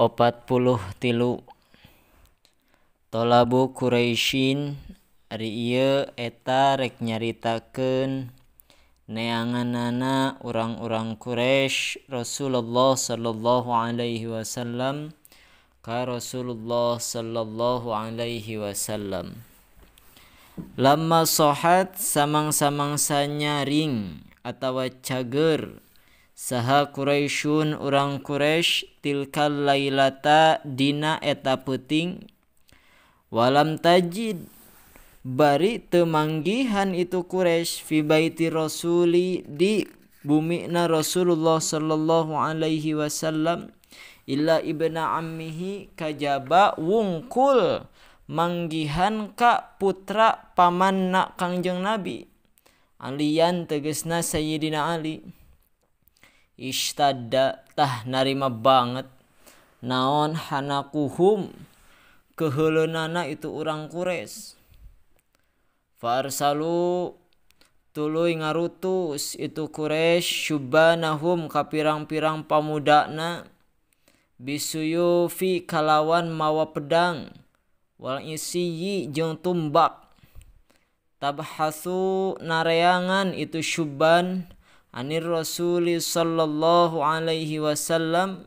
43. Talabu Quraisyin ari ieu eta rek nyaritakeun neanganana urang-urang Quraisy Rasulullah sallallahu alaihi wasallam ka Rasulullah sallallahu alaihi wasallam. Lamma sahat samang-samangsa nyaring atawa cager saha Quraisyun urang Quraisy tilkal lailata dina eta peuting walam tajid bari teu manggihan itu Quraisy fi baiti rasuli di bumina Rasulullah sallallahu alaihi wasallam illa ibna ammihi kajaba wungkul manggihan ka putra pamanna Kangjeng Nabi Alian tegesna Sayyidina Ali. Ishtadda tah narima banget naon hanakuhum keheuleunana itu urang Quraisy. Farsalu tuluy ngarutus itu Quraisy syubbanahum ka pirang-pirang pamudana bisuyufi kalawan mawa pedang wal isiyi jeung tumbak. Tabhasu nareangan itu syubban anir rasuli sallallahu alaihi wasallam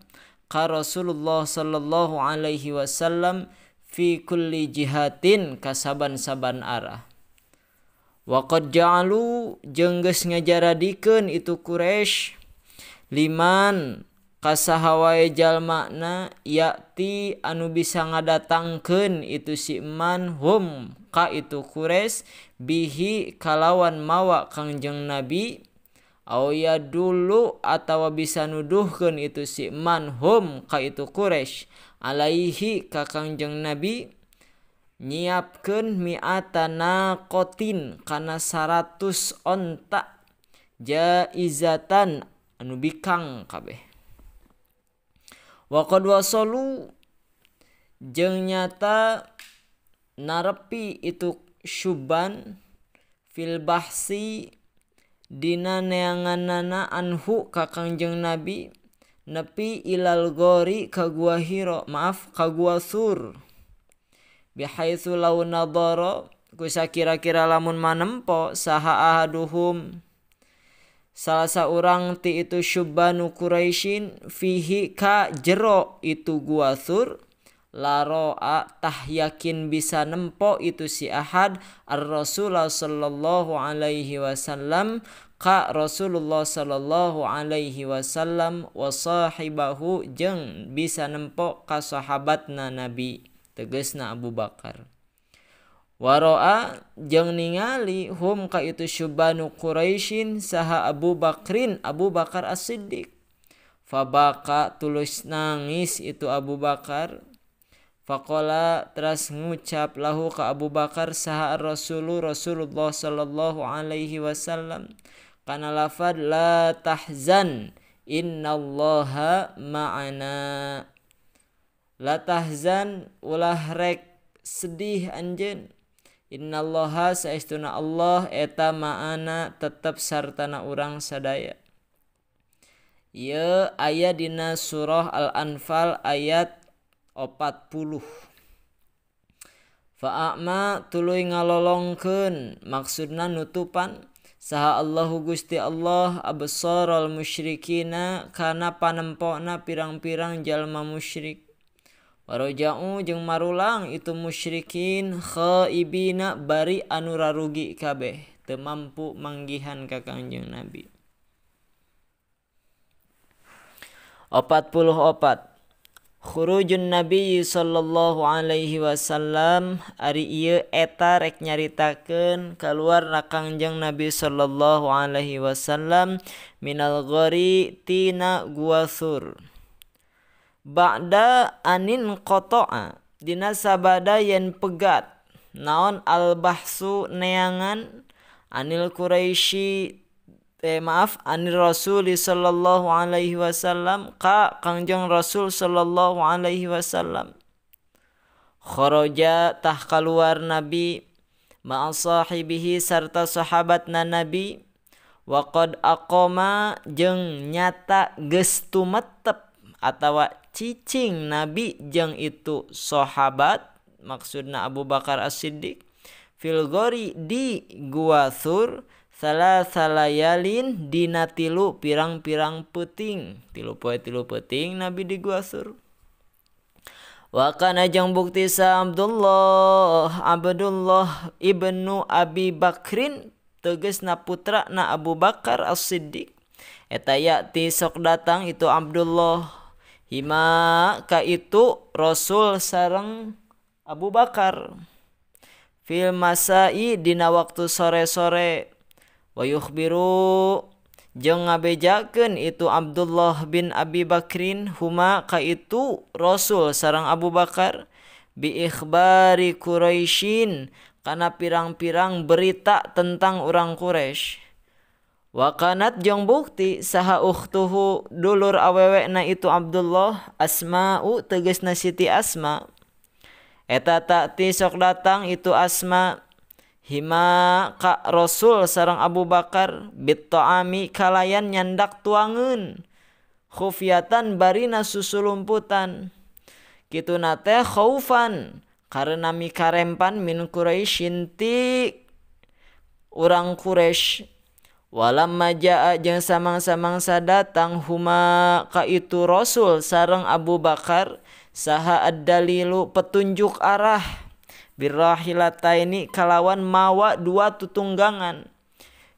ka Rasulullah sallallahu alaihi wasallam fi kulli jihatin kasaban-saban arah. Wa qad ja'alu jeung geus ngajaradikeun itu Quraisy liman kasaha wae jalmana yakti anu bisa ngadatangkeun itu si man hum ka itu Quraisy bihi kalawan mawa Kangjeng Nabi aw yadulu atawa bisa nuduhkeun itu si man hum ka itu Quraisy alaihi ka Kangjeng Nabi nyiapkeun mi'ata naqatin kana 100 onta jaizatan anu bikang kabeh. Wa qad wasalu jeung nyata narepi itu syuban fil bahsi dina neanganana anhu ka Kangjeng Nabi nepi ilal gori ka gua Hira, maaf ka gua Sur. Bihaitsu law nadhara kusa kira-kira lamun manempo saha ahaduhum salah saurang ti itu syubbanu Quraisyin fihi ka jero itu gua Sur laroa tah yakin bisa nempo itu si ahad ar-Rasulullah sallallahu alaihi wasallam ka Rasulullah sallallahu alaihi wasallam wa sahibahu jeung bisa nempo ka sahabatna Nabi tegesna Abu Bakar. Waroa jeung ningali hum ka itu syubbanu Quraisyin saha Abu Bakrin Abu Bakar As-Siddiq. Fabaka tulus nangis itu Abu Bakar. Faqala teras ngucap lahu ka Abu Bakar saha Rasulu Rasulullah sallallahu alaihi wasallam kana lafad la tahzan innallaha ma'ana. La tahzan ulah rek sedih anjeun, innallaha saestuna Allah eta ma'ana tetep sartana urang sadaya. Ieu aya dina surah Al-Anfal ayat 40. Fa'ama tuluy ngalolongkeun maksudna nutupan saha Allahu Gusti Allah absaral musyrikina kana panempona pirang-pirang jalma musyrik. Waroja'u jeung marulang itu musyrikin khaibina bari anu rarugi kabeh teu mampu manggihan ka Kangjeng Nabi. 44. Khurujun Nabi sallallahu alaihi wasallam ari ieu eta rek nyaritakeun kaluarna Kangjeng Nabi sallallahu alaihi wasallam minal ghari tina gua Sur. Ba'da anin qata'a dina sabada yen pegat naon al bahsu neangan anil Quraisy anir Rasuli sallallahu alaihi wasallam ka Kangjeng Rasul sallallahu alaihi wasallam. Kharaja tah kaluar Nabi ma'a sahibihi sarta sahabatna Nabi wa qad aqama jeung nyata geus tumetep atawa cicing Nabi jeung itu sahabat maksudna Abu Bakar As-Siddiq fil ghori di Gua Thur salasalayalin dina tilu pirang-pirang peuting tilu poe tilu peuting Nabi di Gua Thur. Wa kana jeung bukti sa Abdullah ibnu Abi Bakrin tegasna putrana Abu Bakar As-Siddiq eta ya'ti sok datang itu Abdullah hima ka itu Rasul sareng Abu Bakar fil masai dina waktu sore-sore wa yukhbiru jeung ngabejakeun itu Abdullah bin Abi Bakrin huma ka itu Rasul sareng Abu Bakar bi ikhbari Quraisyin kana pirang-pirang berita tentang urang Quraisy. Wa kanat jeung bukti saha ukhtuhu dulur awewena itu Abdullah Asma'u tegasna Siti Asma eta ta'ti sok datang itu Asma hima ka Rasul sareng Abu Bakar bit-ta'ami kalayan nyandak tuangeun khufyatan barina susulumputan kituna teh khaufan karena mikarempan min Quraisyin ti urang Quraisy. Walamma jaa jeung samang-samangsa datang huma ka itu Rasul sareng Abu Bakar saha ad-dalilu petunjuk arah birahilataini kalawan mawa dua tutunggangan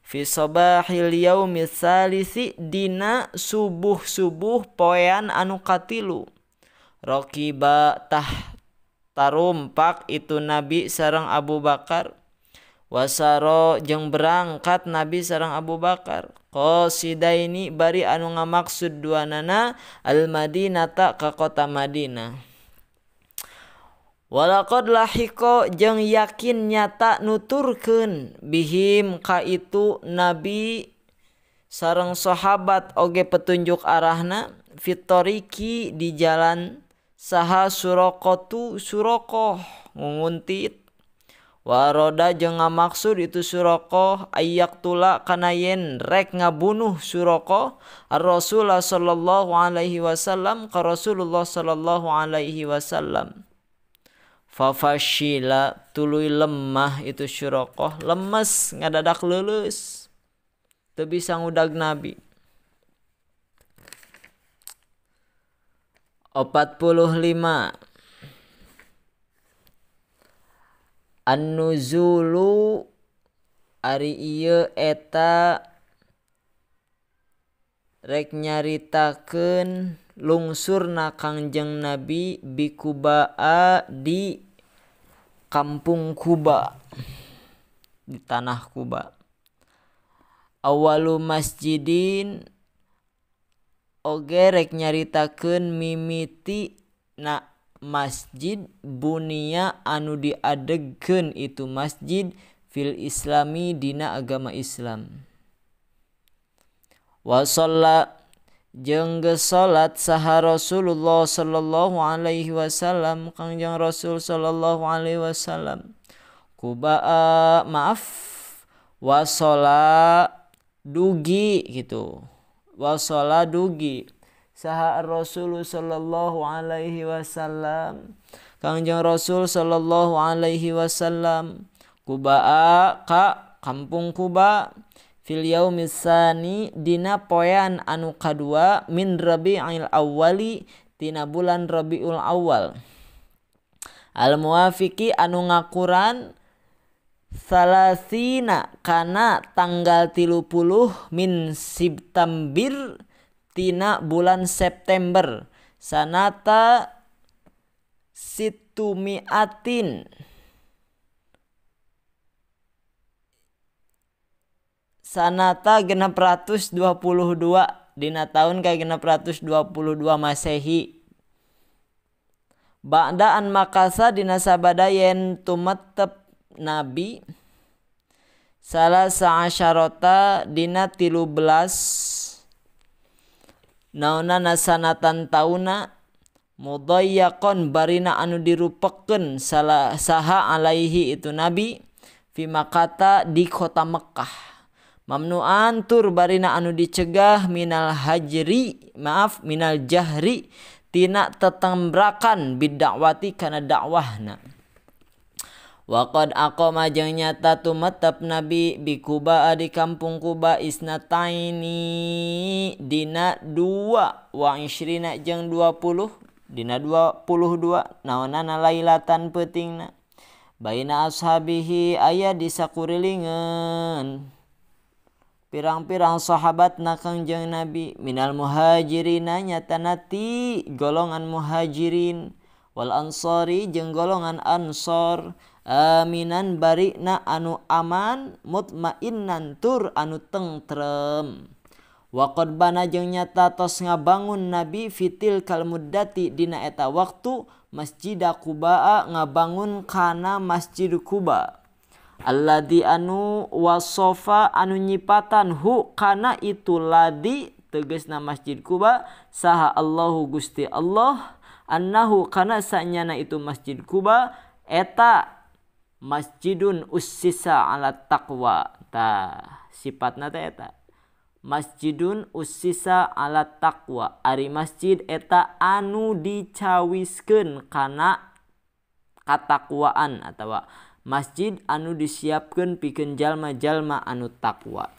fi sabahil yaumi salisi dina subuh-subuh poean anu katilu raqiba tah tarumpak itu Nabi sareng Abu Bakar wasaro jeung berangkat Nabi sareng Abu Bakar qasidaini bari anu ngamaksud duanana al Madinata ka kota Madinah. Walaqad lahiqo jeung yakin nyata nuturkeun bihim ka itu Nabi sareng sahabat oge petunjuk arahna fitoriki di jalan saha suraqatu suraqah ngunguntit waroda jeung ngamaksud itu Suraqah ayak tula kana yen rek ngabunuh Suraqah ar-Rasulullah sallallahu alaihi wasallam ka Rasulullah sallallahu alaihi wasallam. Fafashila tuluy lemah itu Suraqah lemes ngadadak leuleus teu bisa ngudag Nabi. 45 An-nuzulu ari ieu eta rek nyaritakeun lungsurna Kangjeng Nabi bi Kubaa di kampung Kuba di tanah Kuba. Awalu masjidin oge rek nyaritakeun mimiti na masjid bunia anu diadegkeun itu masjid fil islami dina agama Islam. Wa shalla jeung geus salat saha Rasulullah sallallahu alaihi wasallam Kangjeng Rasul sallallahu alaihi wasallam Kuba maaf wa shola dugi gitu wa shola dugi saha Rasul sallallahu alaihi wasallam Kangjeng Rasul sallallahu alaihi wasallam Kubaa ka kampung Kuba fil yaumis tsani dina poean anu kadua min Rabiul Awwali tina bulan Rabiul Awal al muwafiqi anu ngakuran salasina kana tanggal 30 min September tina bulan September sanata situmiatin sanata 622 dina tahun ka 622 Masehi ba'da an makasa dina sabada yen tumetep Nabi salasa asyarata dina 13 naonana sanatan tauna mudayyaqon barina anu dirupekeun salah saha alaihi itu Nabi fi makata di kota Mekah. Mamnuan tur barina anu dicegah minal hajri maaf minal jahri tina tetembrakan bidakwati kana dakwahna. Waqad aqama jeung nyata tumetep Nabi bi Quba di kampung Quba isnataini dina 2 wa isrina jeung 20 dina 22 naonana lailatan peutingna baina ashabihi aya di sakurilingeun pirang-pirang sahabatna Kangjeng Nabi minal muhajirina nyatana ti golongan muhajirin wal ansori jeung golongan ansor aminan barina anu aman mutmainnan tur anu tentrem. Waqad bana jeung nyata tos ngabangun Nabi fitil kal muddati dina eta waktu Masjid Quba ngabangun kana Masjid Quba alladzi anu wasofa anu nyipatan hu kana itu ladzi tegasna Masjid Quba saha Allahu Gusti Allah annahu kana sanyana itu Masjid Quba eta masjidun ussisa ala taqwa. Tah sifatna teh eta masjidun ussisa ala taqwa, ari masjid eta anu dicawiskeun kana katakwaan atawa masjid anu disiapkeun pikeun jalma-jalma anu takwa.